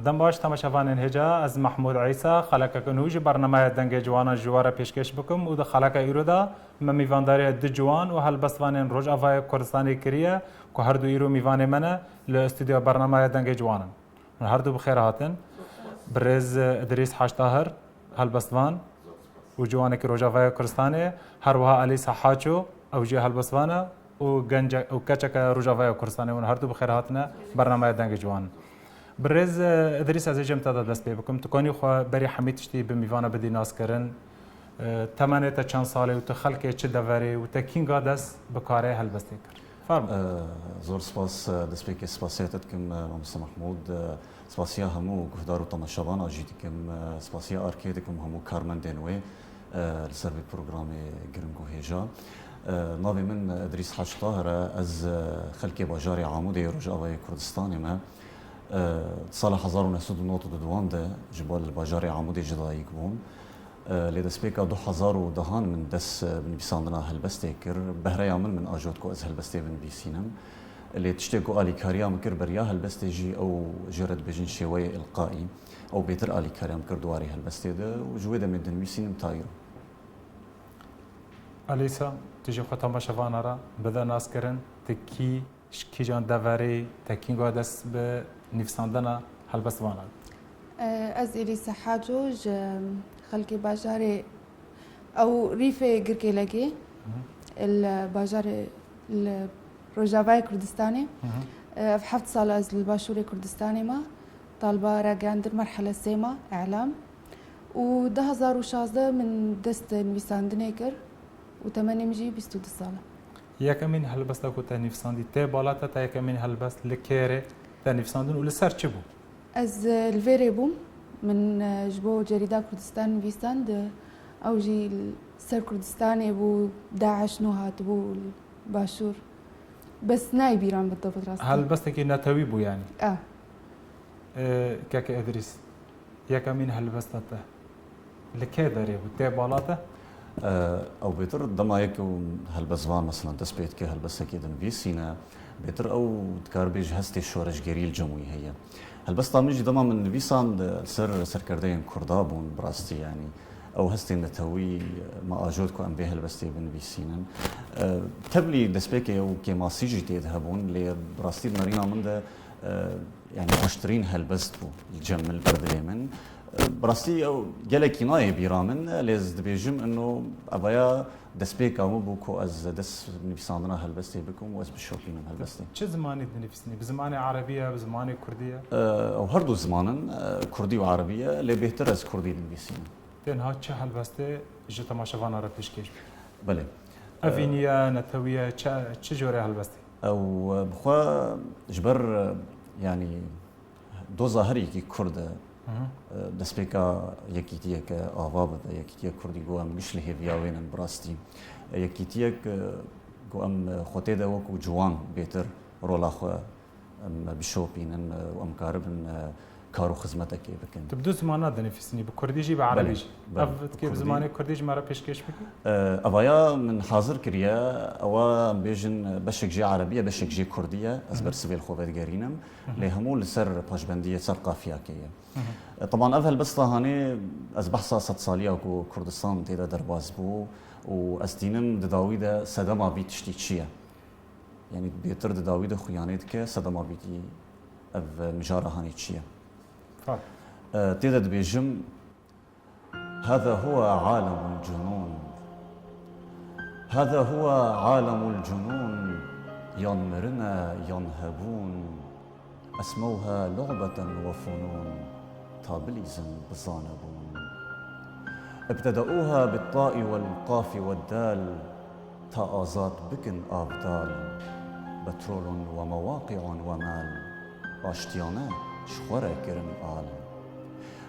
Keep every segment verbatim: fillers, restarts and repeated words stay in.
Dem baş temaşevanên hêja, ez Mehmûd Îsa, xelekeke nû ji bernameya Dengê Ciwanan ji we re pêşkêş bikim û di xeleka îro de me mîvandariya du ciwan û helbestvanên Rojavaya Kurdistanê kiriye ku her du îro mîvanê me ne li stûdyoya bernameya Dengê Ciwanan. Hûn her du bi xêr hatin. Birêz Idrîs Hac Tahir, helbestvan û ciwanekî Rojavaya Kurdistanê, her wiha Elîsa Haço, ew jî helbestvan e û gence-, û keçeke Rojavaya Kurdistanê. Hûn her du bi xêr hatine bernameya Dengê Ciwan. Birêz, e, Idrîs, ez ê jê min te de dest pê bikim. Tu kanî xwe berî hemî tiştî bi mîvana bidî naskirin. E, temenê te çend sal e û tu xelkê çi deverê û te kînga dest bi karê helbestê kir? Fermo. E, zor spas, e, destpêkê spasiya te dikim, e, Mamoste Mehmûd. E, spasiya hemû guhdar û temaşevana jî dikim. E, spasiya Arkê dikim û hemû karmendên wê, e, li ser vê programê giring û hêja. E, navê min Idrîs Hac Tahir e. Ez, e, xelkê bajarê Amûdê yê Rojavayê Kurdistanê me. E, sala hezar û neh sed û nod û duduan de ji bo li bajarê Amûdê ji dayik bûm. E, lê destpêka du hezar û dehan min dest, e, bi nivîsandina helbestê kir. Behreya min min ajot ku ez helbestê binivîsînim. Lê tiştê ku alîkariya min kir beriya helbestê jî ew jê re dibêjin şêweyê îlqaî. Ew bêtir alîkariya min kir di warê helbestê de û ji wê demê dinivîsînim ta îro. Elîsa, tu jî xwe temaşevana re bide naskirin, tu kî, ji kîjan deverê, te kînga dest bi nivîsandina helbestvan re? E, ez Elîsa Haco, ji xelkê bajarê ew Rîfê Girkêlekê, Mhm. li bajarê, li Rojavayê Kurdistanê. Mhm. E, ev heft sal ez li Başûrê Kurdistanê me. Taliba ragihandin merhele sê me, îlam. Û du hezar û şazdeh min dest nivîsandinê kir û temenê min jî bîst û du sal e. Yekemîn helbesta ku te nivîsandî tê bala te, te yekemîn helbest li kê rê te nivîsandin û li ser çi bû? Ez, e, li vê rê bûm. Min, e, ji bo cerîda Kurdistan nivîsand, e, ew jî li ser Kurdistanê bû, DAIŞ nû hatibû li Başûr. Bes nayê bîra min bidibe rastî. Helbestekî netewî bû yanî? E. E, keke Idrîs, yekemîn helbesta te li kê derê bû? Tê bala te? E, ew bêtir dema yek û helbestvan, mesela, dest pê dike helbestekê dinivîsîne, bêtir ew dikar bê ji hestê şoreşgerî li cem wî heye. Helbesta min jî dema min nivîsand, li ser serkerdeyên Kurda bûn, bi rastî, yanî, ew hestên netewî me ajot ku em vê helbestê binivîsînin. E, tevlî destpêkê ew kêmasî jî tê de hebûn, lê bi rastî di nerîna min de, e, yanî, xweştirîn helbest bû li cem min, li ber dilê min. E, bi rastî ew gelekî nayê bîra min, lê ez dibêjim, ino evaya destpêka min bû ku ez dest nivîsandina helbestê bikim û ez bişopînim helbestê. Çi zimanî dinivîsînî? Bi zimanê erebî ye, bi zimanê kurdî ye? E, ew her du ziman in, e, kurdî û erebî ye, lê bêhtir ez kurdî dinivîsînim. Tê niha çi helbestê ji temaşevana re pêşkêş bî? Belê. Evînî ye, netewî ye, çi, çi jûrê helbestê? Ew, e, bi xwe ji ber, e, yanî, doza her yekî Kurd e. Hı hı. E, destpêka yekîtiyeke ava bibe, yekîtiya Kurdî ku em giş li hêviya wê nin bi rastî. E, yekîtiyek, e, ku em, e, xwe tê de wekû ciwan bêtir rola xwe em bişopînin, e, û em karibin, e, kar û xizmetekê bikin. Tu bi du zimana dinivîsînî, bi kurdî jî, bi erebî jî. Belê, belê. Ev dikê bi zimanê kurdî ji me re pêşkêş bikî? E, evaya min hazir kiriye, ewa em bêjin beşek jê erebî ye, beşek jê kurdî ye. Ez Hı hı. ber sivê li xwe vedigerînim. Hı hı. Lê hemû li ser paşbendiyê, ser qafiyakê ye. Hı hı. E, teban ev helbesta hanê ez behsa sedsaliya ku Kurdistan tê de derbas bû û ez dînim di dawî de sedema vî tiştî çi ye. Yanî bêtir di dawî de xuyanê dike sedema vî ev mijara hanê çi ye. Fak. E, tê de dibêjim, هذا هو عالم الجنون. هذا هو عالم الجنون. Yan mirin e, yan hebûn. أسموها لعبة وفنون. تا bilîzin bi zanebûn. ابتدأوها بالطاء والقاف والدال. تا azad bikin avdal. بترول ومواقع ومال. Aştiyane ji xwe re kirin al.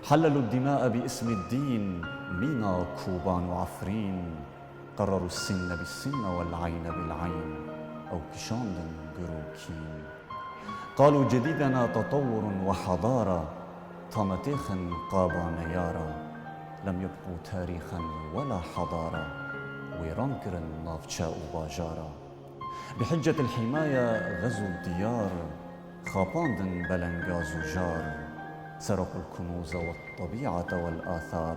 حللوا الدماء باسم الدين. Mîna Koban û Efrîn. قرروا السن بالسن والعين بالعين. Ew kişandin gur û kîn. قالوا جديدنا تطور وحضارة. Ta me têxin qaba neyara. لم يبقوا تاريخا ولا حضارة. Wêran kirin navçe û bajara. بحجة الحماية غزوا الديار. Xapandin belengaz û jar. سرقوا الكنوز والطبيعة والآثار،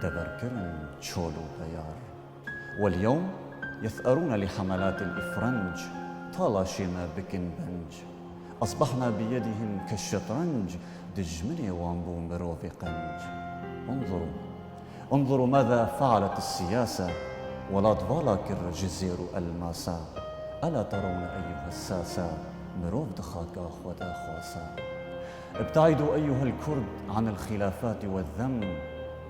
دبركرن تشولو بيار. واليوم يثأرون لحملات الإفرنج، تالاشينا بكن بنج. أصبحنا بيدهم كالشطرنج، دجمني وامبو مروفي قنج. انظروا، انظروا ماذا فعلت السياسة، ولا تفالا كر جزير ألماسا. ألا ترون أيها الساسة، مروف دخاكا خود أخواسا. ابتعدوا أيها الكرد عن الخلافات والذم،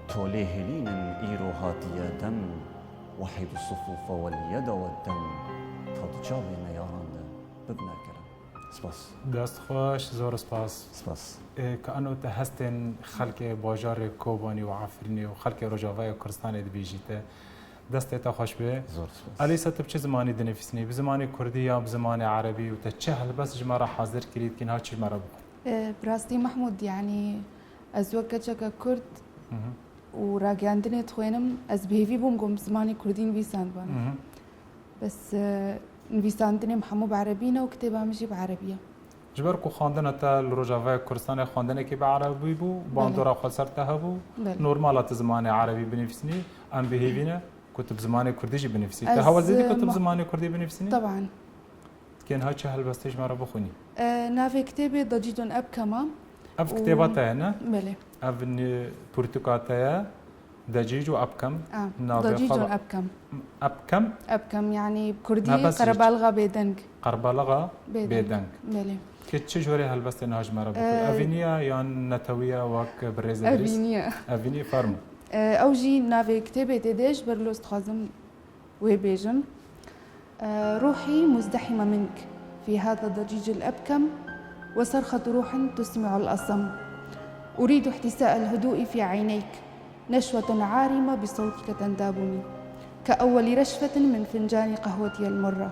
تولي هلينن إيرو هاتيا دم، وحدوا الصفوف واليد والدم، تضجابي نياران ببنا كلام. سپاس. دەست خۆش، زۆر سپاس. سپاس. ئێ، کە ئەنۆ تە هەستێن خەلکێ باژارێ کۆبانی و عەفرینێ و خەلکێ ڕۆژاڤایە کوردستانێ دبیژیتە. دەستێ تە خۆش بێ. زۆر سپاس. ئەلیسا، تە بچ زمانی دنفیسنی، بزمانی کوردی یا بزمانی عەرەبی و تە چه هەلبەست ژمارە حاضر کریت کن ها چ ژمارە بخۆن؟ ئێ، بڕاستی مەحموود، یعنی، ئەز وەک کەچەکە کورد مهم. و ڕاگەاندنێ تخوێنم، ئەز بهێوی بووم گۆم زمانی کوردی نویساندبانە. مهم. بەس، ئێ، نویساندنێم هەموو بە عەرەبینە و کتێبا مژی بە عەرەبیە. Ji ber ku xwendina te li Rojavayê Kurdistanê xwendinekî bi erebî bû, Belê. Bandora xwe ser te hebû, Belê. Normal e tu zimanê erebî binivîsînî, em bi hêvî ne ku tu bi zimanê kurdî jî binivîsî. Tu Ez, hewl zêdî ku tu bi ma- zimanê kurdî binivîsînî? Taban. Kên ha çi helbestê ji me re bixwînî? E, navê kitêbê Dacîcon Ebkema. Ev û kitêba te ye, ne? Belê. Ev ni-, pirtûka te ye. Decîc û Ebkem. Ah, navê Decîc û xwe Ebkem. Ebkem? Ebkem, yani kurdî Mebes Qerebalga Bêdeng. Qerebalga Bêdeng. Bêdeng. Belê. Ke çi jorê helbestê niha ji me re bixwe? Ee, Evîniya yan netewiya wek birêz Evîniya. Evînî fermo. Ee, ew jî navê kitêbê tê de ji ber wilo ez dixwazim wê bêjim. روحي مزدحمة منك في هذا الضجيج الأبكم، وصرخة روح تسمع الأصم. أريد احتساء الهدوء في عينيك، نشوة عارمة بصوتك تنتابني، كأول رشفة من فنجان قهوتي المرة،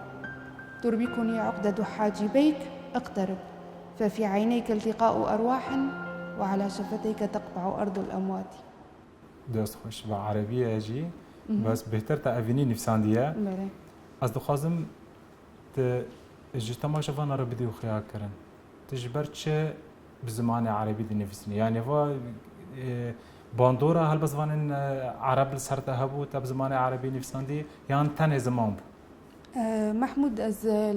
تربكني عقدة حاجبيك. اقترب، ففي عينيك التقاء أرواح، وعلى شفتيك تقبع أرض الأموات. Dest xweş, bi erebî ye jî. Mhm. Bes bêhtir te evînî nivîsandiye. Belê. Ez dixwazim tu ji temaşevana re bidî û xiya kirin. Tu ji ber çi bi zimanê erebî dinivîsînî? Yanî va, e, bandora helbestvanên, e, ereb li ser te hebû, te bi zimanê erebî nivîsandî, yan tenê ziman bû? E, Mehmûd, ez, e,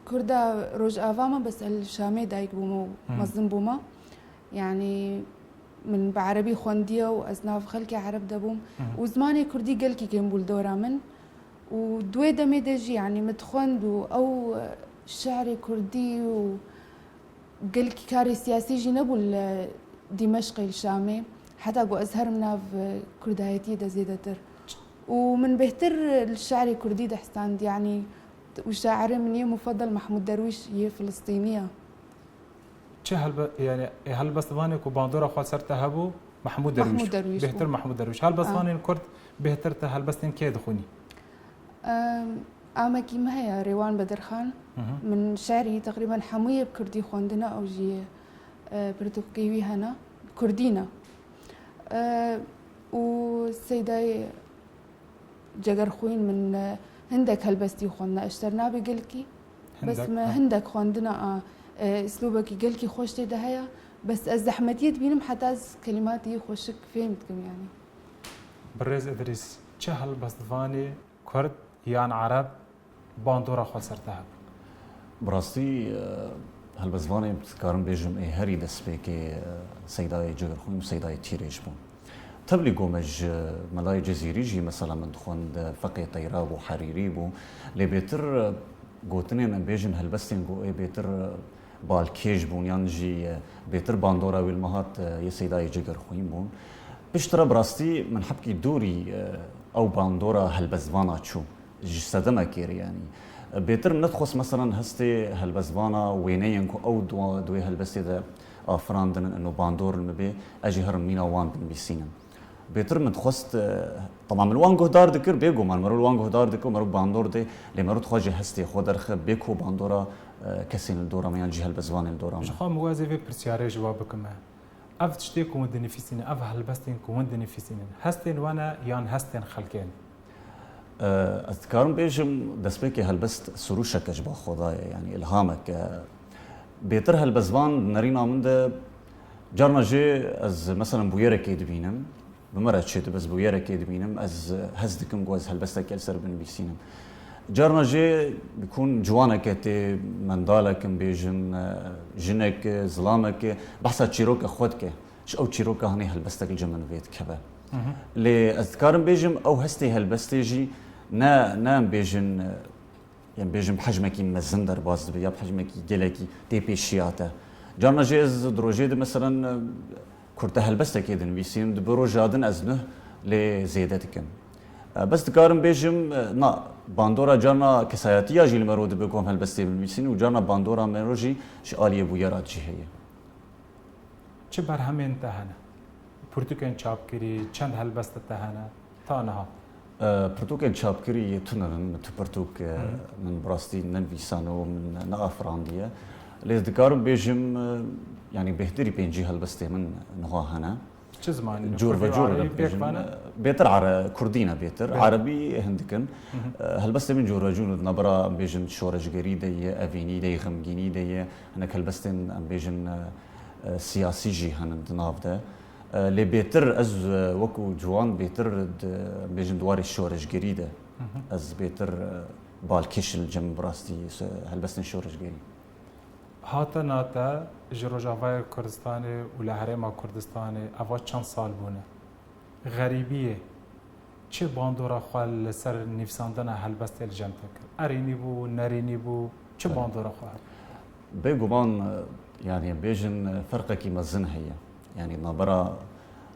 Kurda Rojava me, bes ez li Şamê dayik bûme û Mhm. mezin bûme. Yani, min bi erebî xwendiye û ez nav xelkê ereb de bûm. Mhm. Û zimanê kurdî gelkî kêm bû li dora min. Û di wê demê de jî, yani, min dixwend û ew, e, şi'rê kurdî û gelkî karê siyasî jî nebû li Dîmeşqê, li Şamê. Heta ku ez herim nav, e, kurdayetiyê de zêdetir. Û min bêhtir li şi'rê kurdî de hestand, yani, û şairê min yê mufedel Mehmûd Derwîş yê Filistînî ye. Çi helbe-, yani, ê helbestvanê ku bandora xwe ser te hebû, Mehmûd Derwîş. Mehmûd Derwîş Bêhtir bû. Mehmûd Derwîş. Helbestvanên Ah. kurd bêhtir te helbestên kê dixwînî? Em, amekî me heye, Rêwan Bedirxan. Hı hı. Min şi'rî teqrîben hemûyê bi kurdî xwendine, ew jî, e, pirtûkê wî hene, kurdî ne. E, û Seydayê Cegerxwîn min, e, hindek helbestî xwendine, ez ji te re nabê gelkî. Bes Hindek, me ha. hindek xwendine a, e, îslûbekî gelkî xweş tê de heye. Bes ez zehmetiyê dibînim heta ez kelîmatî xweşik fêm dikim, yani. Birêz Idrîs, çi helbestvanê kurd yan ereb bandora xwe ser te hebû? Bi rastî, e, helbestvanê dikarim bêjim ê herî destpêkê, e, Seydayê Cegerxwîn û Seydayê Tîrêj bûn. Tevlî ku me ji Melayê Cezîrî jî mesela min dixwend, e, Feqê Teyra bû, Herîrî bû. Lê bêtir, e, gotinên em bêjin helbestên ku ê bêtir, e, balkêş bûn yan jî, e, bêtir bandora wî li me hat, e, yê Seydayê Cegerxwîn bûn. Piştre bi rastî min hebkî dûrî, e, ew bandora helbestvana çû. Ji sedemekê re, yanî. Bêtir min nedixwest, meselen, hestê helbestvana wêneyên ku ew di wa-, di wê helbestê de afirandin, ino bandor li min bê, ez jî herim mîna wan binivîsînim. Bêtir min dixwest, e, temam min wan guhdar dikir, bêguman mero li wan guhdar dikir û mero bandor dê, lê mero dixwest jî hestê xwe derxe, bê ku bandora, e, kesên li dora me yan jî helbestvanên li dora me. Ji xwe min wazê vê pirsyarê ji we bikime. Ev tiştê ku hûn dinivîsînin, ev helbestên ku hûn dinivîsînin, hestên we ne yan hestên xelkê ne? E, ez dikarim bêjim, destpêkê helbest sirûşeke ji ba Xwedayê, yanî îlhameke. Bêtir helbestvan di nerîna min de Carna jî ez, meselen, bûyerekê dibînim, bi min re çêdibe, ez bûyerekê dibînim, ez hez dikim ku ez helbestekê li ser binivîsînim. Carna jî bikûn ciwaneke tê, mendalek in bêjin, e, jinek, zilamek, behsa çîroka xwe dike. Ji ew çîroka hanê helbestek li cem min vê dikeve. Lê ez dikarim bêjim, ew hestê helbestê jî ne, ne em bêjin, e, Em bêjin bi hecmekî mezin derbas dibe ya bi hecmekî gelekî tê pêşiya te. Carna jî ez di rojê de, meselen, kurte helbestekê dinivîsînim, dibe roja din ez nuh lê zêde dikim. E, bes dikarim bêjim, e, na, bandora carna kesayetiya jî li me re dibe ku em helbestê binivîsînin û carna bandora me re jî ji aliyê bûyera jî heye. Çi berhemên te hene? Pirtûkên çapkirî, çend helbesta te hene ta niha? E, pirtûkên çapkirî tune ne, min tu pirtûk, e, Hı. min bi rastî nenivîsane û min neafirandiye. Lê ez dikarim bêjim, e, yanî bêhtirî pêncî helbestê min niha hene. Çi zimanî ne? Cûr ve Kurdî û cûr erebî ne pêk bêjin, vane? E, bêtir ere-, kurdî ne bêtir. Bêtir. Erebî hindik in. Hı hı. E, helbestê min cûr ve cûr ne. Di navbera em bêjin şoreşgerî de ye, evînî de ye, xemgînî de ye. Hinek helbestên em bêjin, e, e, siyasî jî henin di nav de. E, lê bêtir ez, e, wekû ciwan bêtir di, em bêjin di warê şoreşgerî de. Hı hı. Ez bêtir, e, balkêş li cem bi rastî se-, helbestên şoreşgerî. Hatina te ji Rojavayê Kurdistanê û li Herêma Kurdistanê eva çend sal bûne? Xerîbiyê çi bandora xwe li ser nivîsandina helbestê li cem te kir? Erênî bû, nerênî bû, çi Belê. bandora xwe hebû? Bêguman, e, yanî em bêjin, e, ferqekî mezin heye. Yanî navbera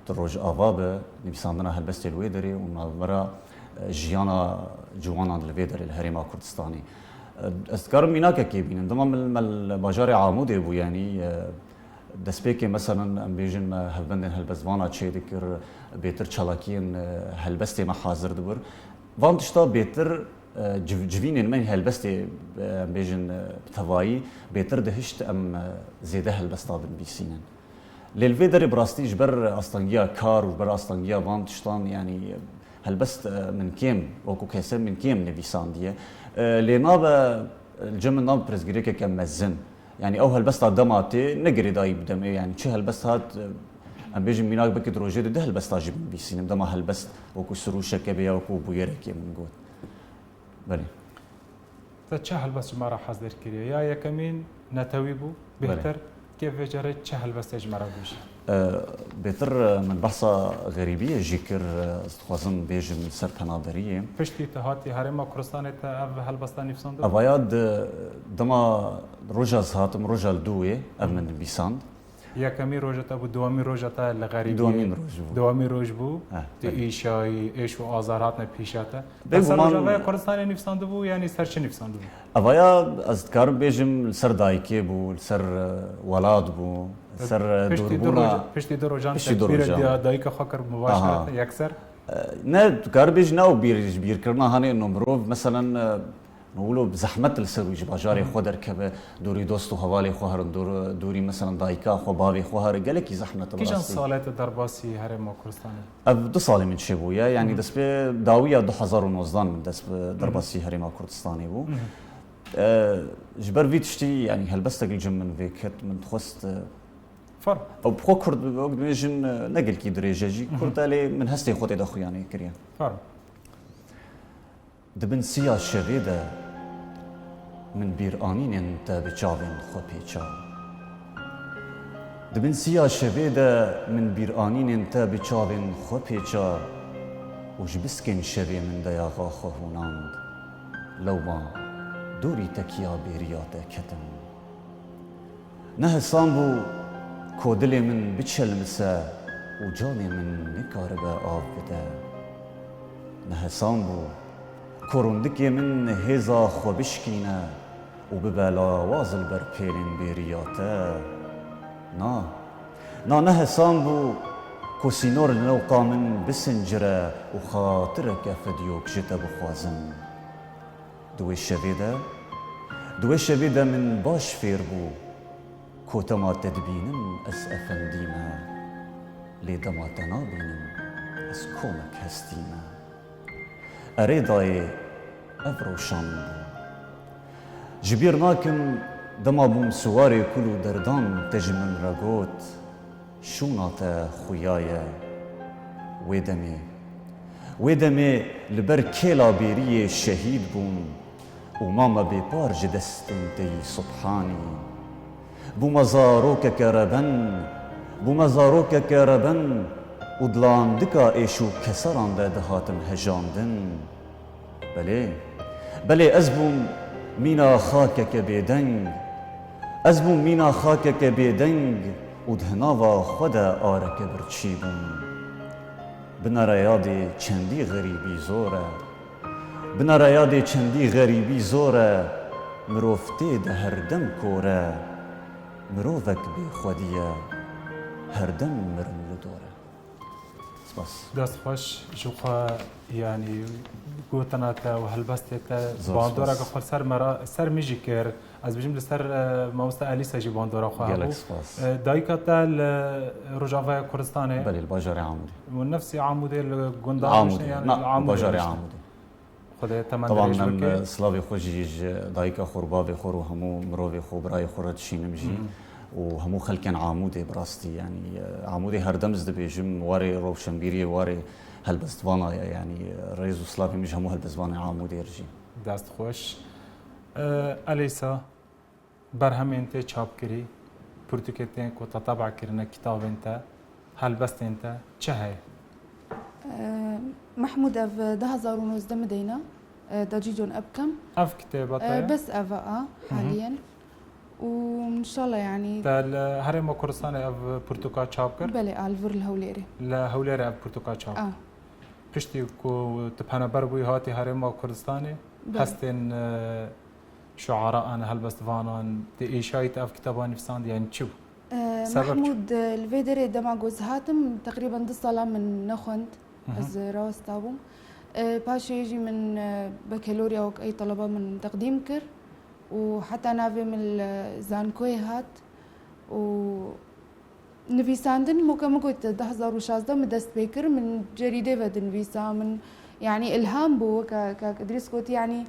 tu Rojava be, nivîsandina helbestê li wê derê û navbera, e, jiyana ciwanan li vê derê li Herêma Kurdistanê. E, ez dikarim mînakekê bînim. Dema min, me li bajarê Amûdê bû, yanî, e, Destpêkê, meselen, em bêjin me hevbendên helbestvana çêdikir, bêtir çalakiyên, e, helbestê me hazir dibir. Van tişta bêtir, e, civ-, civînên me helbestê, e, em bêjin, e, bi tevayî bêtir dihişt em, e, zêde helbesta binivîsînin. Lê li vê derê bi rastî ji ber astengiya kar û ji ber astengiya van tiştan, yanî, helbest, e, min kêm, wekû kese min kêm nivîsandiye. E, lê nabe, li cem min nabe pirsgirêkeke mezin. Yanî ew helbesta dema tê ne girêdayî bi demê, yanî çi helbest hat, em bêjin mînak belkî di rojê de du helbesta jî binivîsînim. Dema helbest wekû sirûşeke bê ya wekû bûyerekê min got. Belê. Te çi helbest ji me re hezir kiriye? Ya yekemîn netewî bû, Belê. bêhtir, kê vê carê çi helbestê ji me re bêjî? E, bêtir, e, min behsa xerîbiyê jî kir, e, ez dixwazim bêjim li ser penaberiyê. Piştî tu hatî Herêma Kurdistanê te ev helbesta nivîsandin? Evaya di, dema roja ez hatim, roja li dû wê, ev min nivîsand. Yekemîn roja te bû, duwemîn roja te li xerîbiyê. Duwemîn roj bû. Duwemîn roj bû. Eh, Tu belê. îşayî, êş û azar hatine pîşa te. Bêguman Te ser Rojavaya Kurdistanê nivîsandibû, yanî ser çi nivîsandibû? Evaya ez dikarim bêjim li ser dayikê bû, li ser, e, welat bû, li ser, e, Piştî du dûrbûna, roja, piştî du rojan piştî te du pîre rojan. diya dayika xwe kir, Aha. mubashirete yekser? E, ne, dikarim bêjim ne ew bîr, bîrkirina hanê no mirov, meselen, e, no wilo bi zehmet li ser wî ji bajarê Hı. xwe derkeve, dûrî dost û hevalê xwe herin, dûr-, dûrî, meselen, dayika xwe, bavê xwe herin, gelekî zehmet e bi Kîjan rastî. salê te derbasî Herêma Kurdistanê? Ev du salê min çêbûye, yanî Hı. dest pê dawiya du hezar û nozdan min dest bi Hı. derbasî Herêma Kurdistanê bû. Hı. E, ji ber vî tiştî, yanî helbestek li cem min vêket, min dixwest, e, Ferm. ew bi xwe kurd bibe, wek dibêjin, e, ne gelkî dirêj e jî, Hı hı. kurd e, lê min hestê xwe tê de xuyanê kiriye. Ferm. Di bin siya şevê de min bîranînên te bi çavên xwe pêça. Di bin siya şevê de min bîranînên te bi çavên xwe pêça û ji biskên şevê min deyaxa xwe hûnand. Lewma dûrî tekiya bêriya te ketim. Nehesan bû ko dilê min biçelmise û canê min nikaribe av bide. Nehesan bû ko rûndikê min hêza xwe bişkîne û bibe lawaz li ber pêlên bêriya te. Na, na nehesan bû ko sînor li newqa min bisincire û xatireke fidyok ji te bixwazim. Di wê şevê de, di wê şevê de min baş fêr bû, ko dema te dibînim ez efendî me, lê dema te nabînim ez komek hestî me. Erê dayê, ev rewşa min bû. Ji bîr nakim dema bûm siwarê kul û derdan te ji min re got, Şûna te xuya ye. Wê demê, wê demê li ber kêla bêriyê şehîd bûm û mame bêpar ji destên te yî subhanî. Bûme zarokeke reben, bûme zarokeke reben û di landika êş û keseran de dihatim hejandin. Belê, belê ez bûm mîna xakeke bêdeng. Ez bûm mîna xakeke bêdeng û di hinava xwe de areke birçî bûm. Binere yadê çendî xerîbî zor e. Binere yadê çendî xerîbî zor e. Mirov tê de herdem kor e. Mirovek bêxwedî ye. Herdem mirin li dor e. Spas. Dest xweş ji xwe, yanî gotina te û helbestê te bandoreke xwe ser me re, ser min jî kir. Ez bêjim li ser, e, mamoste Elîsa jî bandora xwe hebû. Gelek spas. E, dayika te li Rojavaya Kurdistanê? Belê, li bajarê Amûdê. Û nefsî Amûdê li gunda Amûdê, yanî na, li Amûdê bajarê Amûdê. Xwedê te me dirêj bike. Taban em, e, silavê xwe jî ji dayika xwe û bavê xwe û hemû mirovê xwe, birayê xwe re dişînim jî. Û hemû xelkên Amûdê bi rastî, yanî, e, Amûdê her dem ez dibêjim, warê rewşenbîriyê, warê helbestvana ye, yanî, e, rêz û silavê min ji hemû helbestvanê Amûdê re jî. Dest xweş. E, Elîsa, Berhemên tê çapkirî, pirtûkê tên ku te teba kirine, kitabên te, helbestên te, çi heye? Eee, Mehmûd, ev du hezar û nozdeh min deyna, eee, da cî con ev bikim. Ev kitêba te ye? Eee, bes ev a, haliyen. Û inşallah, yanî. Te li Herêma Kurdistanê ev pirtûka çap kir? Belê, a, li vir li Hewlêrê. Li Hewlêrê ev pirtûka çap kir? A. Piştî ku tu penaber bûyî hatî Herêma Kurdistanê, belê, hestên, eee, şuara an helbestvanan, te êşayî te ev kitaba nivîsand, yanî çi bû? Sebeb çi? Mehmûd, li vê derê dema ku ez hatim, teqrîben du sala min nexwend, ez rawesta bûm. Paşê jî min, e, bekelorya wek ey taleba min teqdîm kir û heta navê min li zankoyê hat û Nivîsandin, moke min got, du hezar û şazdeh min dest pê kir, min cerîdê ve dinivîsa, min, yanî, ilham bû, weke kak Idrîs gotî, yanî,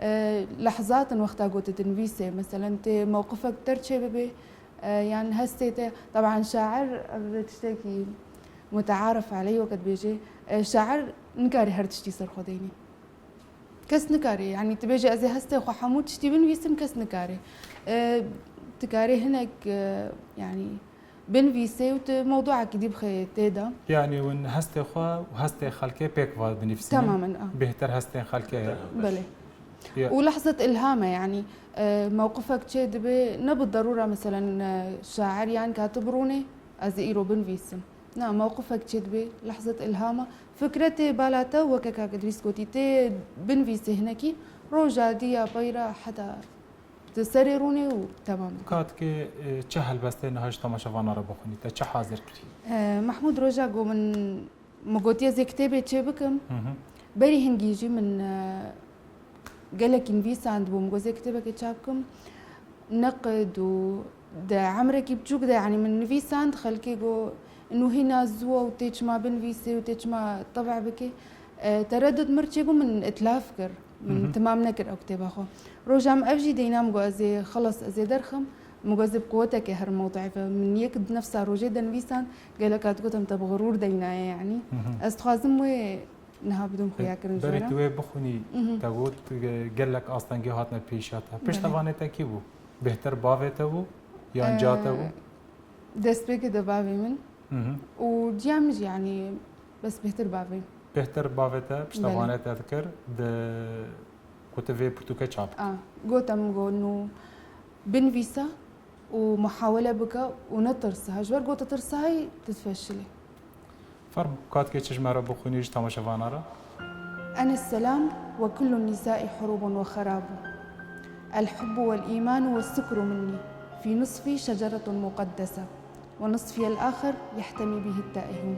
e, lehzatin wexta ku tu dinivîsê, meselen, tê mewqifek ter çê bibe, e, yan hestê te, teban şair, ev tiştekî mutearif eleyh weke dibêje, e, şair nikare her tiştî ser xwe deynî. Kes nikare, yanî tu bêje ez ê hestê xwe hemû tiştî binivîsim, kes nikare. E, tu karê hinek, e, yanî binivîsê û tu mewduekî dî bixê tê de. Yanî hûn hestê xwe û hestê xelkê pêk ve dinivîsînin. Temamen, a. Bêhtir hestên xelkê ye. Belê. Ya. Û lehzet ilham e, yanî, e, mewqifek çê dibe, ne bi derûra, meselen, e, şair yan katib rûnê, ez ê îro binivîsim. Na, mewqifek çêdibe, lehzet ilhama. Fikretê bala te, weke kak Idrîs gotî, tê binivîsê hinekî, roja dî ya peyra heta tu serê rûnê û temam dike. Katkê, e, çi helbestê niha ji temaşevana re bixwînî? Te çi hazir kirî? E, Mehmûd, roja ku min, min gotiye ez ê kitêbê çê bikim, berî hingî jî min, e, gelekî nivîsandibû, min got ez ê kitêbekê çap bikim. Neqid û di emrekî biçûk de, yanî min nivîsand, xelkê got, nû hîna zû e û tê çima binivîsê û tê çima tebe bikê. E, teredud mir çêbû, min îtilaf kir. Min timam nekir ew kitêba xwe. Roja min ev jî deyna, min got ez ê xelas, ez ê derxim. Min got ez ê bi quweteke herim mewduê ve. Min yek di nefsa rojê de nivîsand, gelek hat gotim te bi xirûr deynaye, yanî. Ez dixwazim wê niha bidim xuya kirin ji we re. Berî tu wê bixwînî, te got, e, gelek astengî hatine pêşiya te. Belê. Piştevanê te kî bû? Bêhtir bavê te bû yan ca te bû? E, destpêkê de bavê min. Û ciya min jî, yanî, bes bêhtir bavê. Bêhtir bavê te, piştevanê te dikir, di ku tu vê pirtûke çap dikî. A, gote min got, nû binivîse û muhawele bike û netirse. Ji ber ku tu tirsayî, tu difeşilî. Fermo, katkê çi ji me re bixwînî ji temaşevana re? أنا السلام وكل النساء حروب وخراب. الحب والإيمان والسكر مني، في نصفي شجرة مقدسة، ونصفي الآخر يحتمي به التائهون.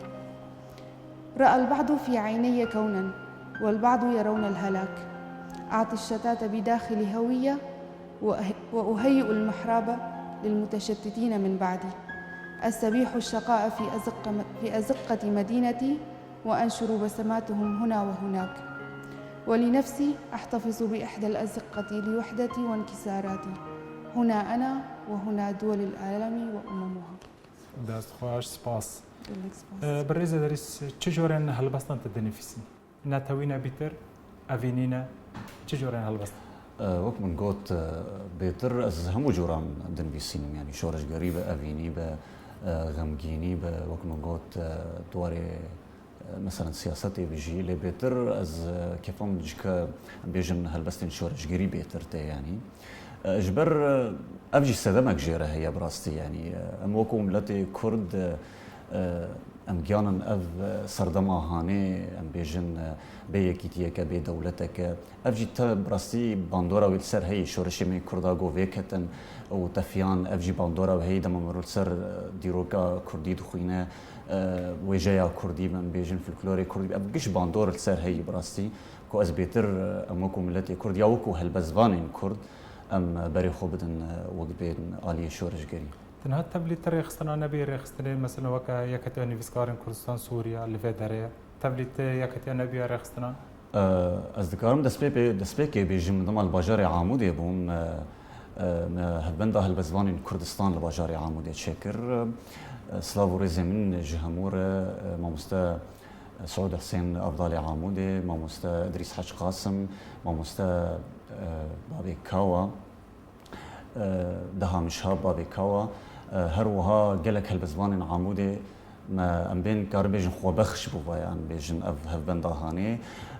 رأى البعض في عيني كونا، والبعض يرون الهلاك. أعطي الشتات بداخل هوية، وأه-، وأهيئ المحراب للمتشتتين من بعدي. أستبيح الشقاء في أزق-، في أزقة مدينتي، وأنشر بسماتهم هنا وهناك. ولنفسي أحتفظ بإحدى الأزقة لوحدتي وانكساراتي. هنا أنا، وهنا دول العالم وأممها. Dest xweş, spas. Gelek spas. Ee, Birêz Edrîs, çi corên helbestan tu dinivîsî? Netewî ne bîtir, evînî ne, çi corên helbestan? Ee, wek min got, e, bêtir ez hemû coran dinivîsînim, yanî şoreşgerî be, evînî be, e, xemgînî be, wek min got, e, di warê, e, meselen siyasetê bijî, lê bêtir ez, e, kêfa min dike em bêjin helbestên şoreşgerî bêtir tê, yanî. E, ji ber, e, ev jî sedemek jê re heye bi rastî, yanî, e, em wekû miletê Kurd, e, e, em giyanin ev, e, serdema hanê, em bêjin, e, bê yekîtiyeke, bê dewleteke. Ev jî te bi rastî bandora wê li ser heyî, şoreşê me Kurda go vêketin û tefiyan, ev jî bandora wê heyî, dema mirov li ser, e, dîroka Kurdî dixwîne, e, wêjeya Kurdî, em bêjin folklorê Kurdî, ev giş bandor li ser heyî bi rastî. Ku ez bêtir, em wekû miletê Kurd ya wekû helbestvanên Kurd, em berê xwe bidin, wek bên aliyê şoreşgerî. Tenha tevlî ti rêxistina nebî rêxistinê, mesela weke Yeketiya Nivîskarên Kurdistan Sûriya li vê derê ye. Tevlî ti yeketiya nebîye rêxistina? Ez dikarim destpê-, destpêkê bêjim, min dema li bajarê Amûdê bûm, me hevbenda helbestvanên Kurdistan li bajarê Amûdê çêkir. Silav û rêzê min ji hemû re, mamoste Suud Husên Avdalê Amûdê, mamoste Idrîs Hec Qasim, mamoste, e, Bavê Kawa, e, Deha Mişhab Bavê Kawa, e, her wiha gelek helbestvanên Amûdê me, em bên karin bêjin xwebexş bû vaya, em bêjin ev hevbenda hanê.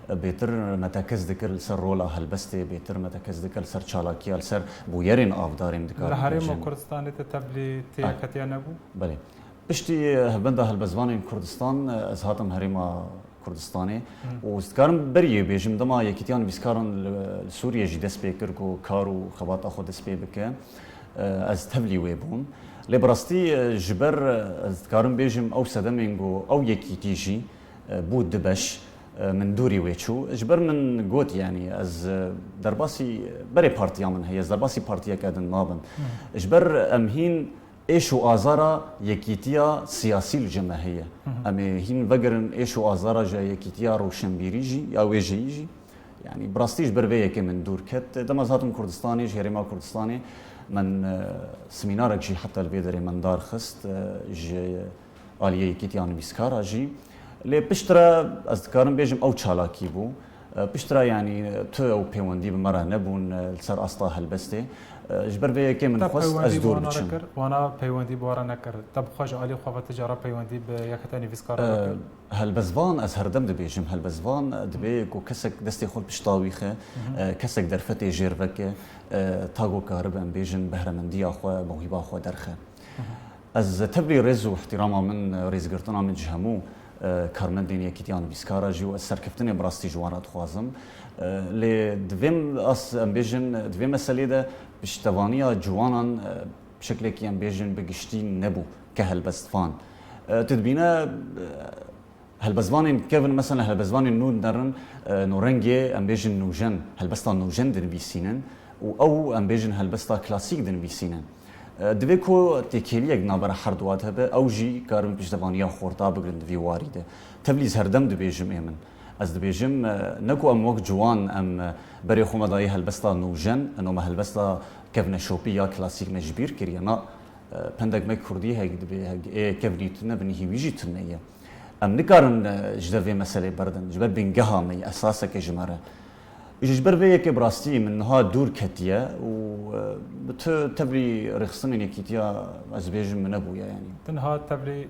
E, bêtir me tekez dikir li ser rola helbestê, bêtir me tekez dikir li ser çalakiya, li ser bûyerên avdarên dikarin Li Herêma bêjin. Kurdistanê te tevlî tê Ah. yeketiya nebû? Belê. Piştî hevbenda helbestvanên Kurdistan, ez hatim Herêma Kurdistanê û ez dikarim beriyê bêjim, dema Yekîtiya Nivîskaran li, li Sûriyê jî dest pê kir ku kar û xebata xwe dest pê bike, ez tevlî wê bûm. Lê bi rastî, ji ber, ez dikarim bêjim, ew sedemên ku ew yekîtî jî bû du beş, min dûrî wê çû. Ji ber min got, yanî ez derbasî berê partiya min heye, ez derbasî partiyeke din nabim. Ji ber em hîn êş û azara yekîtiya siyasî li cem me heye. Em ê hîn vegerin êş û azara ji yekîtiya rewşenbîrî jî, ya wêjeyî jî. Yanî bi rastî ji ber vê yekê min dûr ket. Dema ez hatim Kurdistanê, ji Herêma Kurdistanê, min, e, semînarek jî heta li vê derê min darxist, e, ji aliyê Yekîtiya Nivîskara jî. Lê piştre ez dikarim bêjim ew çalakî bû. E, piştre, yanî, tu ew pêwendî bi me re nebûn, e, li ser asta helbestê. E, ji ber vê yekê min Te xwest ez peywendî bi dûr wana biçim. Nekir, wana peywendî bi we re nekir. Te bi xwe ji alî xwe ve ti cara peywendî bi Yeketa Nivîskara E, nekir? Helbestvan, ez herdem dibêjim, helbestvan, e, dibê ku kesek destê xwe li pişta wî xe, e, kesek derfetê jêr veke, e, ta ku karibe, em bêjin, behremendiya xwe, mewhîba xwe derxe. Ez tevlî rêz û ihtirama min, rêzgirtina min ji hemû, e, karmendên Yekîtiya Nivîskara jî û ez serkeftinê bi rastî ji wan re dixwazim. E, lê di vê as, em bêjin, di vê meselê de piştevaniya ciwanan, e, bi şeklekî em bêjin bi giştî nebû ke helbestvan. E, tu dibîne, e, Helbestvanên kevin, mesela helbestvanên nû derin, e, nûrengê, em bêjin nûjen, helbesta nûjen dinivîsînin û ew, em bêjin helbesta klasîk dinivîsînin. E, divê ku têkêliyek navbera her duwa de hebe, ew jî karin piştevaniya xorta bigrin di vî warî de. Tevlî ez herdem dibêjim ê min. Ez dibêjim, e, ne ku em wek ciwan em, e, berê xwe me dayî helbesta nûjen, eno me helbesta kevneşopî ya klasîk me ji bîr kiriye. Na, e, pendek me kurdî hek dibê, hek ê kevnî tune, binî hî wî jî tune ye. Em nikarin, e, ji der vê meselê berdin. Ji ber bingeha me ye, esaseke ji me re. Ji ber vê yekê bi rastî min niha dûr ketiye û, e, bi tu tevlî rêxistinên yekîtiya ez bêjim min nebûye yanî. Tenha tevlî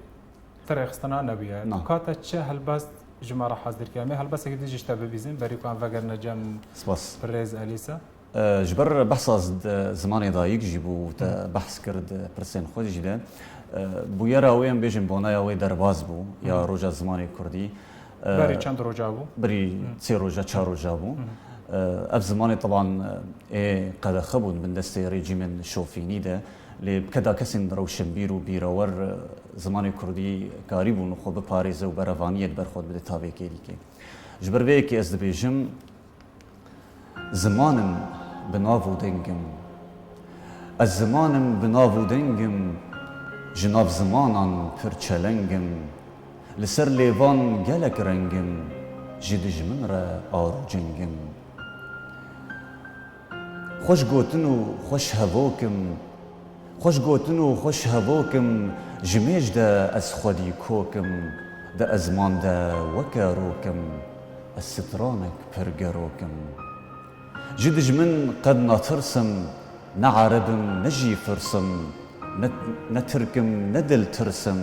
ti rêxistina nebûye. Na. Tu ka te çi helbest ji me re hazir kiriye? Em ê helbestekî din jî ji te bibîzin, berî ku em vegerine cem Spas. Birêz Elîsa. E, ji ber behsa z-, de zimanê dayik jî bû, te behs kir di pirsên xwe jî de. E, bûyera wê, em bêjin, bonaya wê derbas bû, ya Hı. Roja Zimanê Kurdî. E, Berî çend roja bû? Berî Hı. Sê roja, çar roja bû. Hı. E, ev zimanê teban, e, ê qedexe bûn bin destê rejîmên şofînî de. Lê bi keda kesên rewşenbîr û bîrewer, e, zimanê Kurdî karîbûn xwe biparêze û berevaniyê li ber xwe bide tavê kêlîkê. Ji ber vê yekê ez dibêjim, Ziman im, bi nav û deng im. Ez ziman im, bi nav û deng im, ji nav zimanan pir çeleng im. Li ser lêvan gelek reng im, ji dijmin re ar û ceng im. Xweş gotin û xweş hevok im, Xweş gotin û xweş hevok im, Ji mêj de ez xwedî kok im, di ezman de weke rok im, ez stranek pir gerok im. Ji dijmin qet natirsim, ne ereb im, ne jî firs im, ne, ne tirk im, ne diltirs im,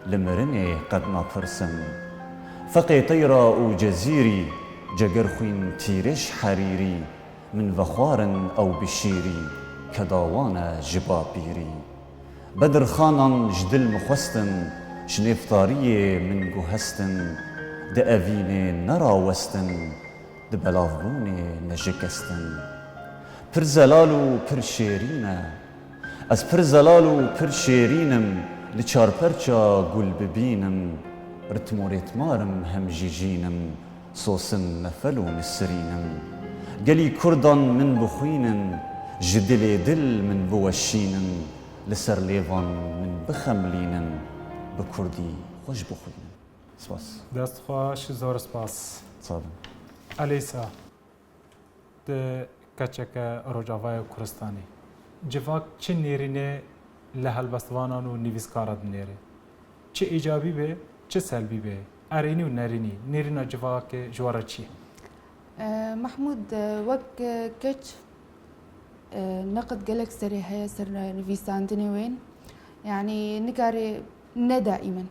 li mirinê qet napirsim. Feqê teyra û cezîrî, cegerxwîn tîrêj herîrî, min vexwarin ew bi şîrî, keda wan e ji bapîrî. Bedirxanan ji dil min xwestin, ji nêftariyê min guhestin, di evînê nerawestin, di belavbûnê nejikestin. Pir zelal û pir şêrîn e. Ez pir zelal û pir şêrîn im, li çarperça gul bibînim, ritm û rêtmar im, hem jî jîn im, sosin nefel û nisirîn im. Gelî kurdan min bixwînin, ji dilê dil min biweşînin, li ser lêvan min bixemlînin, bi kurdî xweş bixwînin. Spas. Dest xweş, zor spas. Sağ olun. Elîsa, tu keçeke Rojavayê Kurdistanê. Civak çi nêrînê li helbestvanan û nivîskara dinêre? Çi îcabî be, çi selbî be, erênî û nerînî, nêrîna civakê ji we re çi ye? E, Mehmûd, e, wek, e, keç, e, neqid gelek serê heye ser nivîsandinê wên. Yanî nikarê ne daîmen,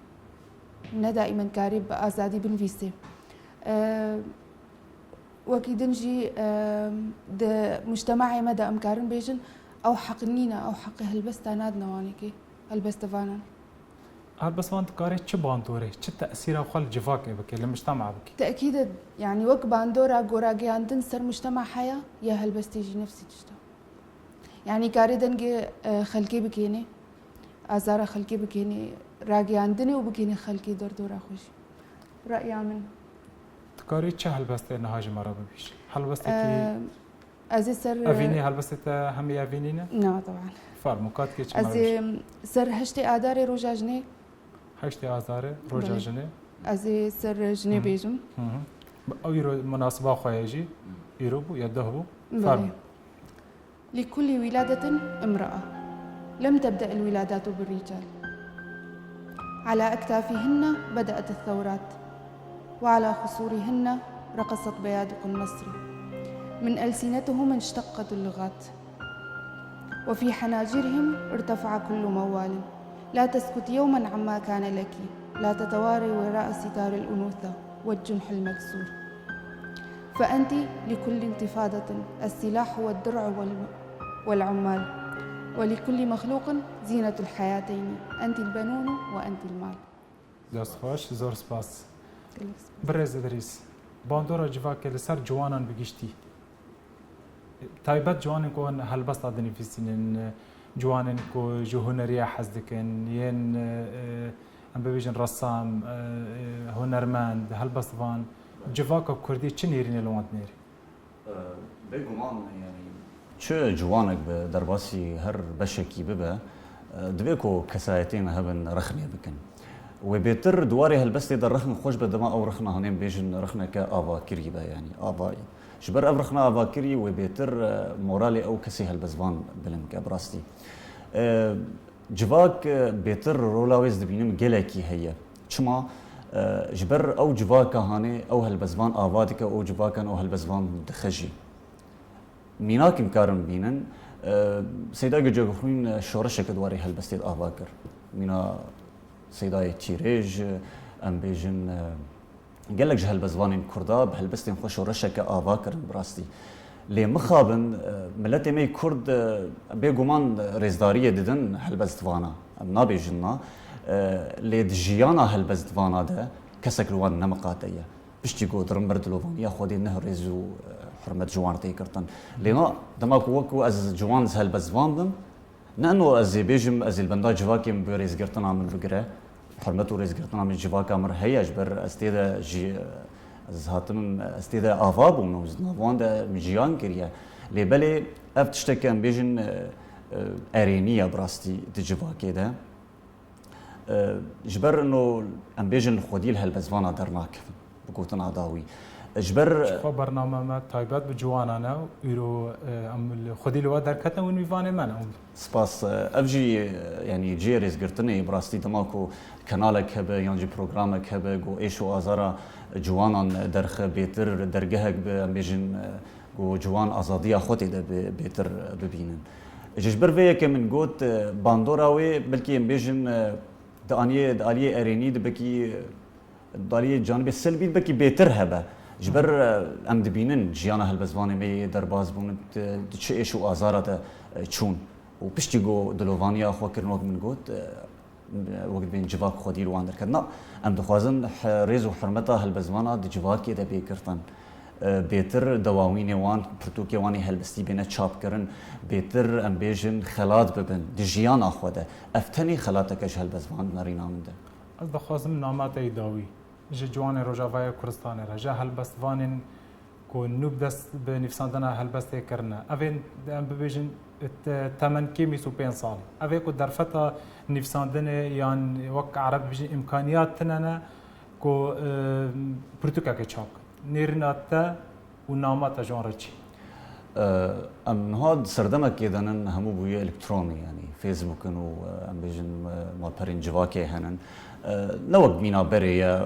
ne daîmen karê bi azadî binivîsê. E, Wekî din jî, e, di mujtemahê me de em karin bêjin, ew heq nîne, ew heqê helbesta nadine wanekê, helbestvanan. Helbestvan dikare çi bandorê, çi tesîra xwe li civakê bike, li mujtema bike? Tekîd e, yanî wek bandora goragiyandin ser mujtema heye, ya helbestê jî nefsî tişt e. Yanî karê dengê, e, xelkê bikênê, azara xelkê bikênê, ragiyandinê û bikênê xelkê derdora xwe jî. Reya min. Dikarî çi helbestê niha ji me re bibîj? Helbestekî E, ez ê ser, evînî, helbestê te hemî evînî ne? Na, teban. Fermo, katkê çi Ez me re ê bibîj? Ser heştê Adarê roja jinê. Heştê Azarê roja Belê. Jinê. Ez ê ser jinê Hı hı. Bêjim. Hı hı. Ew îro munasiba xwe ye jî. Îro bû ya duh bû. Belê. Fermo. لكل ولادة امرأة. لم تبدأ الولادات بالرجال. على أكتافهن بدأت الثورات، وعلى خصورهن رقصت بيادق النصر. من ألسنتهم انشتقت اللغات، وفي حناجرهم ارتفع كل موال. لا تسكت يوما عما كان لك، لا تتواري وراء ستار الأنوثة والجنح المكسور. فأنت لكل انتفاضة السلاح والدرع وال-، والعمال، ولكل مخلوق زينة الحياتين، أنت البنون وأنت المال. Dest xweş, zor spas. Gelek spas. Birêz Idrîs, bandora civakê li ser ciwanan bi giştî, taybet ciwanên ku helbesta dinivîsînin, ciwanên ku ji huneriya hez dikin, yên, e, em bibêjin resam, e, e, hunermend, helbestvan, civaka kurdî çi nêrînê li wan dinêre? E, bêguman, yanî çi ciwanek be, derbasî her beşekî bibe, e, divê ku kesayetên hebin rexnê bikin. Wê bêtir di warê helbestê de rexn xweş be, dema ew rexna hane em bêjin rexneke avakirî be, yanî ava. Ji ber ev rexna avakirî wê bêtir, e, moralê ew kesê helbestvan bilind ke, bi rastî. E, Civak, e, bêtir rola wê ez dibînim gelekî heye. Çima? E, ji ber ew civaka hanê ew helbestvan ava dike, ew civakan ew helbestvan dixe jî. Mînak em karin bînin, e, Seyda Gecegirxwîn, e, şoreşeke di warê helbestê de ava kir. Mîna Seydayê Tîrêj, e, em bêjin, e, Gelek ji helbestvanên Kurda bi helbestên xwe şoreşeke ava kirin bi rastî. Lê mixabin, e, miletê me yê Kurd, e, bêguman rêzdariyê didin helbestvana. Em nabêjin na. E, lê di jiyana helbestvana de kesek li wan nemiqate ye. Piştî ku di rimbir dilovaniya Xwedê neh rêz û, e, hurmet ji wan tê girtin. Lê na, dema ku wek ku ez ciwan ez helbestvan bim, Ne eno ez ê bêjim, ez ê li benda civakê min bi rêzgirtina min bigire. Hurmet û rêzgirtina min civaka min re heye, ji ber ez tê de jî, ez hatim, ez tê de ava bûm û di nav wan de min jiyan kiriye. Lê belê ev tişteke em bêjin, e, e, erênî ye bi rastî di civakê de. E, ji ber ino em bêjin li xwedî li helbestvana dernakevin, bi gotina dawî. Ji ber Xwe bername me taybet bi ciwanan e û îro, e, em li xwedî li we derketin û nîvanê me ne. Spas. Ev jî, e, yanî cihê rêzgirtinê, bi rastî dema ku kanalek hebe yan jî programek hebe ku êş û azara ciwanan derxe bêtir dergehek bi, em bêjin, e, ku ciwan azadiya xwe tê de bê-, bêtir bibînin. Ji, ji ber vê yekê min got, e, bandora wê belkî em bêjin, e, di aniyê, di aliyê erênî dibekî, e, Dariyê canibê selbî belkî bêtir hebe. Ji ber, e, em dibînin jiyana helbestvanê me yê derbas bûn, di, di çi êş û azara de, e, çûn. Û piştî ku dilovaniya xwe kirin, wek min got, e, wek dibên civak xwedî li wan derket. Na, em dixwazin he-, rêz û hurmeta helbestvana di civakê de bê girtin. E, bêtir dewawînê wan, pirtûkê wan ê helbestî bêne çapkirin, bêtir, em bêjin, xelat bibin di jiyana xwe de. Ev tenê xelateke ji helbestvan nerîna min de. Ez dixwazim nama te yî dawî ji ciwanê Rojavayê Kurdistanê re, ji helbestvanên ku nû bi dest bi nivîsandina helbestê kirine. Ev ên em bibêjin te-, temen kêm bîst û pênc sal. Ev ê ku derfeta nivîsandinê yan wek ereb bibêjin îmkaniyat tine ne ku, e, pirtûkekê çap kin. Nêrîna te û nama te ji wan re çi? E, em niha di serdemekê de nin, hemû bûye elektronî, yanî Facebook in û, e, em bêjin, e, malperên civakê henin. E, ne wek mîna berê ye,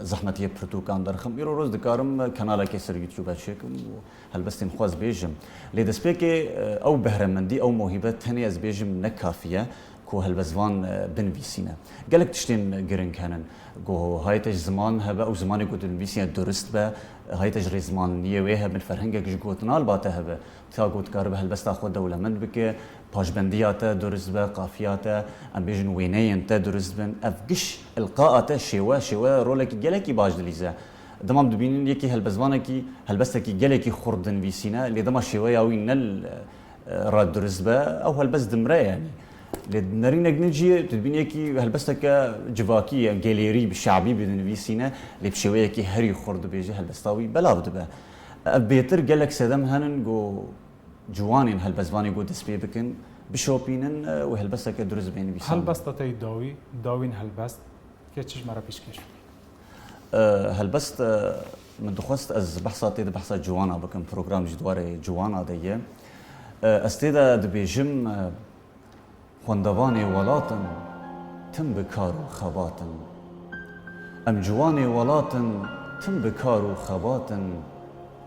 zehmetiyê pirtûkan derxim. Îro roz dikarim kanalekê ser YouTube çêkim û helbestên xwe ez bêjim. Lê destpêkê, e, ew behremendî, ew mohîbe tenê ez bêjim ne kafî ye. Ku helbestvan, e, binivîsîne. Gelek tiştên giring henin. Ku hayê te ji ziman hebe, ew zimanê ku tu dinivîsîne durist be, hayê te ji rêzmaniyê wê hebin, ferhengek ji gotina li ba te hebe. Ta ku dikaribe helbesta xwe dewlemend bike, paşbendiya te durist be, qafiya te, em bêjin wêneyên te durist bin. Ev giş ilqaa te şêwe, şêwe rolekî gelekî baş dilîze. Dema em dibînin yekî helbestvanekî, helbestekî gelekî xurt dinivîsîne, lê dema şêweya wî ne li, e, re durist be, ew helbest dimre yanî. Lê nerînek din jî tu dibînî yekî helbesteke civakî, gelêrî, bi şabî bidinivîsîne, lê bi şêweyekî herî xurt dibêje, helbesta wî belav dibe. Ev bêtir gelek sedem henin ku ciwanên helbestvanê ku dest pê bikin, bişopînin, e, û helbesteke durist bê nivîsandin. Helbesta te yî dawî, dawîn helbest, ke çi ji me re pêşkêş bikî? E, helbest, e, min dixwest ez behsa tê de behsa ciwana bikim, program ji dwarê ciwana de ye. E, ez tê de dibêjim, e, xwendevanê welat in, tim bi kar û xebat in. Em ciwanê welat in, tim bi kar û xebat in,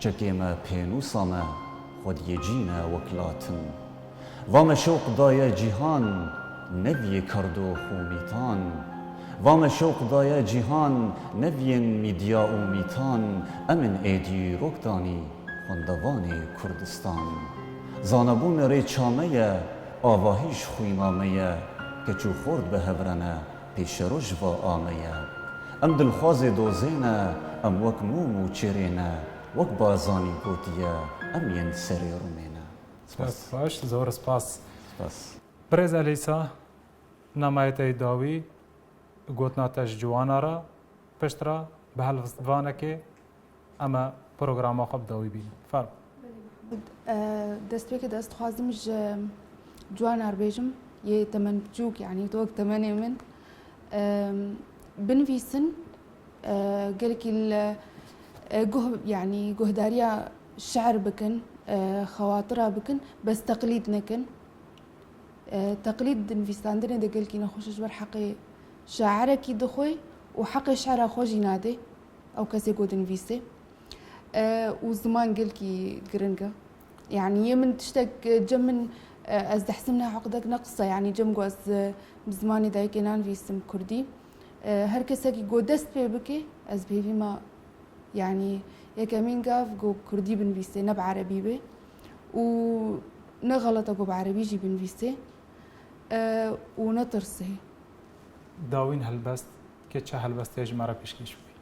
çekê me pênûsa me, xwediyê cî ne wek latin. Va me şewq daye cîhan, ne viyê kerdox û mîtan. Va me şewq daye cîhan, ne viyên mîdya û mîtan. Em in ê dîrok danî, xwendevanê Kurdistan. Zanebûn rêça me ye, avahî ji xwîna me ye. Keç û xort bi hev re ne, pêşeroj va a me ye. Em dilxwazê dozê ne, em wek mûm û çêrê ne. Wek Bazanî gotiye, em yên serê rumê ne. Spas. Dest baş, zor spas. Spas. Birêz Elîsa, namayê te yê dawî, gotina te ji ciwana re, pişt re bi helbestvanekê em ê programa xwe bi dawî bînin. Fermo. Belê Mehmûd. E, destpêkê de ez dixwazim ji ciwana re bêjim, yê temen biçûk, yanî tu wek temenê min. E, binivîsin, e, gelekî li, e, guh-, yanî guhdariya şi'r bikin, e, xewatira bikin, bes teqlîd nekin. E, teqlîd di nivîsandinê de gelkî nexweş e, ji ber heqê şairekî dixwe û heqê şi'ra xwe jî nadê ew kesê ku dinivîsê. E, û ziman gelkî giring e. Yanî yê min tiştek, e, cem min, e, ez dihsim ne heqdek ne qisa, yanî cem ku ez, e, bi zimanê dayikê nanivîsim kurdî. E, her kesekî ku dest pê bike, ez bi hêvî me Yanî yekemîn gav ku kurdî binivîsê, ne bi erebî be û ne xelet e ku bi erebî jî binivîsê, e, û ne tirsê. Dawîn helbest, ke çi helbestê ji me re pêşkêş bikî?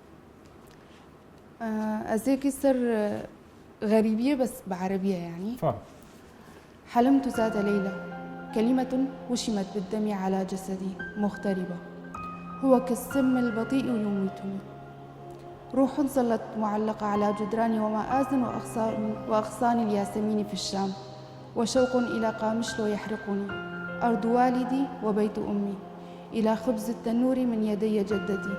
E, ez yekî ser, e, xerîbiyê, bes bi erebî ye, yanî. Fam. حلمت ذات ليلة كلمة وشمت بالدم على جسدي مغتربة. هو كالسم البطيء يميتني. روح ظلت معلقة على جدران ومآذن وأغصان، وأغصان الياسمين في الشام، وشوق إلى قامشلو يحرقني، أرض والدي وبيت أمي. إلى خبز التنور من يدي جدتي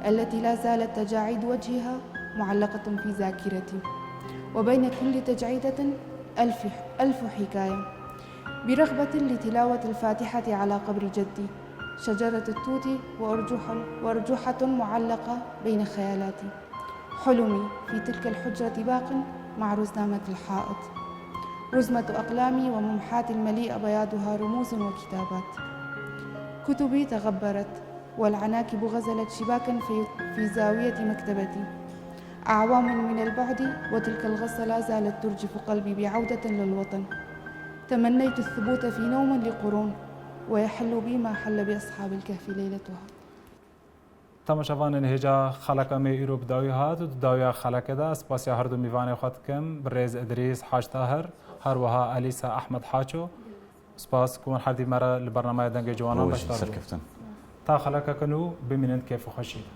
التي لا زالت تجاعيد وجهها معلقة في ذاكرتي، وبين كل تجعيدة ألف، ألف حكاية. برغبة لتلاوة الفاتحة على قبر جدي، شجرة التوت وأرجوحة، وأرجوحة معلقة بين خيالاتي. حلمي في تلك الحجرة باق مع رزنامة الحائط. رزمة أقلامي وممحاتي المليئة بياضها رموز وكتابات. كتبي تغبرت، والعناكب غزلت شباكا في، في زاوية مكتبتي. أعوام من البعد، وتلك الغصة لا زالت ترجف قلبي بعودة للوطن. تمنيت الثبوت في نوم لقرون، ويحل بي ما حل بأصحاب الكهف ليلتها. Temaşevanên hêja xeleka me îro bi dawî hat û di dawiya xelekê de ez spasiya her du mîvanê xwe dikim, birêz Idrîs Hac Tahir, her wiha Elîsa Ehmed Haço. Spas ku hûn her dî me re li bernameya Dengê Ciwanan beşdar bûn. Serkeftin. Ta xelekeke nû bimînin kêf û xweşî de.